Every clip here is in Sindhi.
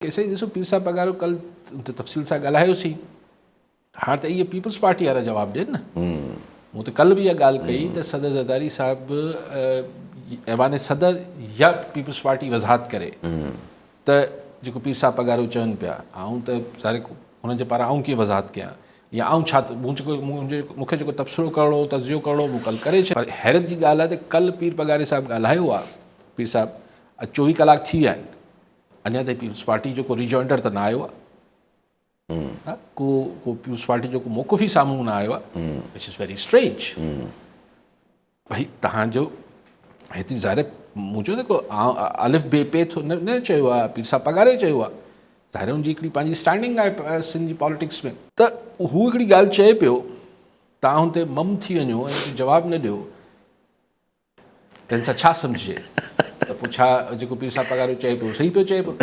ڪيسين ڏسو پير صاحب پڳارو ڪل ته تفصيل سان ڳالهايوسين، هاڻ ته اهي پيپلز پارٽي وارا جواب ڏين نه. مون ته ڪل به اها ڳالهه ڪئي ته صدر زرداري صاحب ايوان صدر يا پيپلز پارٽي وضاحت ڪري ته جيڪو پير صاحب پڳارو چون پيا، آئون ته ظاهر انهن جي پاران آئون ڪيئن وضاحت ڪيان يا آئون ڇا مون جيڪو مون کي جيڪو تبصرو ڪرڻو هو، تجزيو ڪرڻو هو، مون ڪل ڪري ڇڏيو. پر حيرت جي ڳالهه آهي ته ڪل پير پڳاري صاحب ڳالهايو آهي، پير صاحب اڄ 24 ڪلاڪ ٿي ويا آهن، اڃا تائين پيپلز پارٽي جو ڪو ريجوائنڊر ته نه آيو آهي، ڪو ڪو پيپلز پارٽي جو ڪو موقف ئي سامهون نه آيو آهي، وچ is very strange. ڀئي تهان جو هيتري ظاهر مون چيو ته ڪو الف بي پي ٿو نه چيو آهي، پير صاحب پڳاري چيو آهي، ظاهر ان جي هڪڙي پنهنجي اسٽينڊنگ آهي سنڌ جي پاليٽڪس ۾. ته هو هڪڙي ڳالهه چئي پيو، تهان هن تي مم ٿي وڃو ۽ جواب نه ڏيو، تنهن سان ڇا سمجهجي ته پوء ڇا جيڪو پير صاحب پڳارو چئي پيو صحيح پيو چئي پيو؟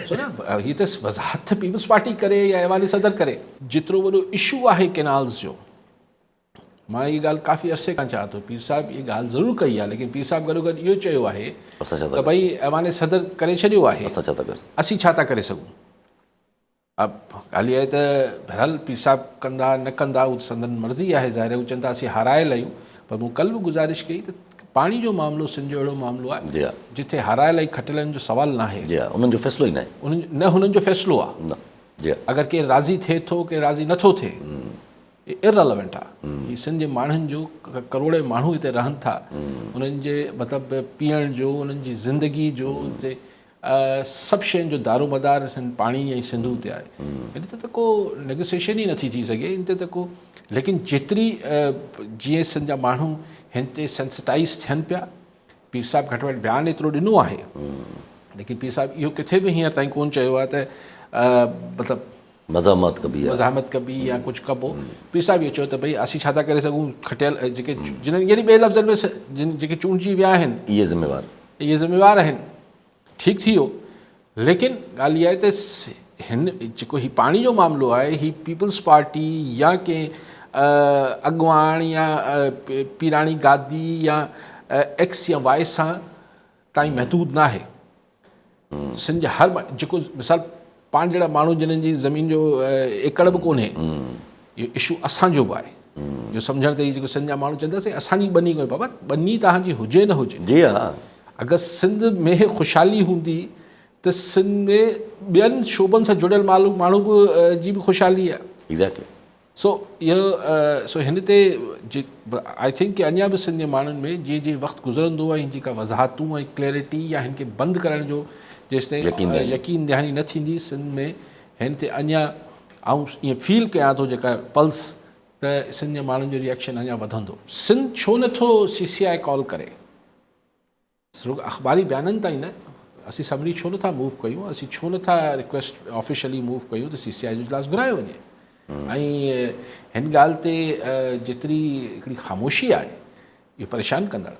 سو نه هي ته وضاحت ته پيپلز پارٽي ڪري يا ايوان صدر ڪري. جيترو وڏو اشو آهي ڪينالز جو، مان هي ڳالهه ڪافي عرصي کان چاهان ٿو، پير صاحب هي ڳالهه ضرور ڪئي آهي، ليڪن پير صاحب گڏوگڏ اهو چيو آهي ته ڀئي ايوان صدر ڪري ڇڏيو آهي، اسين ڇا ٿا ڪري سگهون؟ اب ڳالهه اها آهي ته بهرحال پير صاحب ڪندا نه ڪندا اهو ته سندن مرضي آهي، ظاهر آهي هو چون ٿا اسين هارايل آهيون، پر مون ڪلهه به گذارش ڪئي ته پاڻي جو معاملو سنڌ جو اهڙو معاملو آهي جي ها. جتي هارايل ۽ کٽيلن جو سوال ناهي. جي ها، انهن جو فيصلو ئي ناهي. انهن نه هنن جو فيصلو آهي. نه جي ها. اگر ڪير راضي ٿئي ٿو ڪير راضي نه ٿو ٿئي اهي ارريليونٽ آهي. هي سنڌ جي ماڻهن جو ڪروڙين ماڻهو هتي رهن ٿا، انهن جي مطلب پيئڻ جو، انهن جي زندگي جو، هتي سڀ شين جو دارومدار هن پاڻي ۽ سنڌو تي آهي. ان تي ته ڪو نيگوسيشن ئي نٿي ٿي سگهي، ان تي ته ڪو ليڪن جيتري جيئن سنڌ جا ماڻهو هن تي سينسٽائز ٿين پيا، پير صاحب گهٽ وڌ بيان ايترو ڏنو آهي، ليڪن پير صاحب اهو ڪٿي به هينئر تائين ڪون چيو آهي ته مطلب مزاحمت ڪبي آهي، مزاحمت ڪبي يا ڪجهه ڪبو. پير صاحب اهو چيو ته ڀئي اسين ڇا ٿا ڪري سگهون، کٽيل جيڪي جنن يعني ٻئي لفظن ۾ جيڪي چونڊجي ويا آهن اهي ذميوار، اهي ذميوار آهن. ٺيڪ ٿي ويو، ليڪن ڳالهه اها آهي ته هن جيڪو هي پاڻي جو معاملو آهي هي پيپلز پارٽي يا ڪنهن اڳواڻ يا پيراڻي گادي يا ايڪس يا وائي سان تائين محدود ناهي. سنڌ جا هر جيڪو مثال پاڻ جهڙا ماڻهو جنن جي زمين جو ايڪڙ به ڪونهي، اهو اشو اسان جو به آهي. اهو سمجهڻ ته هي جيڪو سنڌ جا ماڻهو چون ٿا سائين اسان جي ٻني ڪونهي، بابا ٻني توهان جي هجي نه هجي، جي ها، اگر سنڌ ۾ خوشحالي هوندي ته سنڌ ۾ ٻين شعبن سان جڙيل ماڻهو به جي به خوشحالي آهي. ايگزيڪٽلي. سو اهو سو هن تي جي I think ڪي اڃا به سنڌ جي ماڻهن ۾ جيئن جيئن وقت گذرندو ۽ هن جي ڪا وضاحتون ۽ ڪليرٽي يا هن کي بند ڪرڻ جو جيستائين يقين دهاني نه ٿيندي سنڌ ۾ هن تي اڃا آئون ائين فيل ڪيان ٿو جيڪا پلس ته سنڌ جي ماڻهن جو ريئڪشن اڃا وڌندو. سنڌ ڇو نٿو سي سي آء ڪال ڪري؟ رڳو اخباري بيانن تائين نه، اسين سمري ڇو نٿا موو ڪيون، اسين ڇو نٿا رڪويسٽ آفيشلي موو ڪيون ته سي سي آء جو اجلاس گهرايو وڃي ۽ هن ڳالهه تي جيتري هڪڙي خاموشي آهي اهو پريشان ڪندڙ آهي.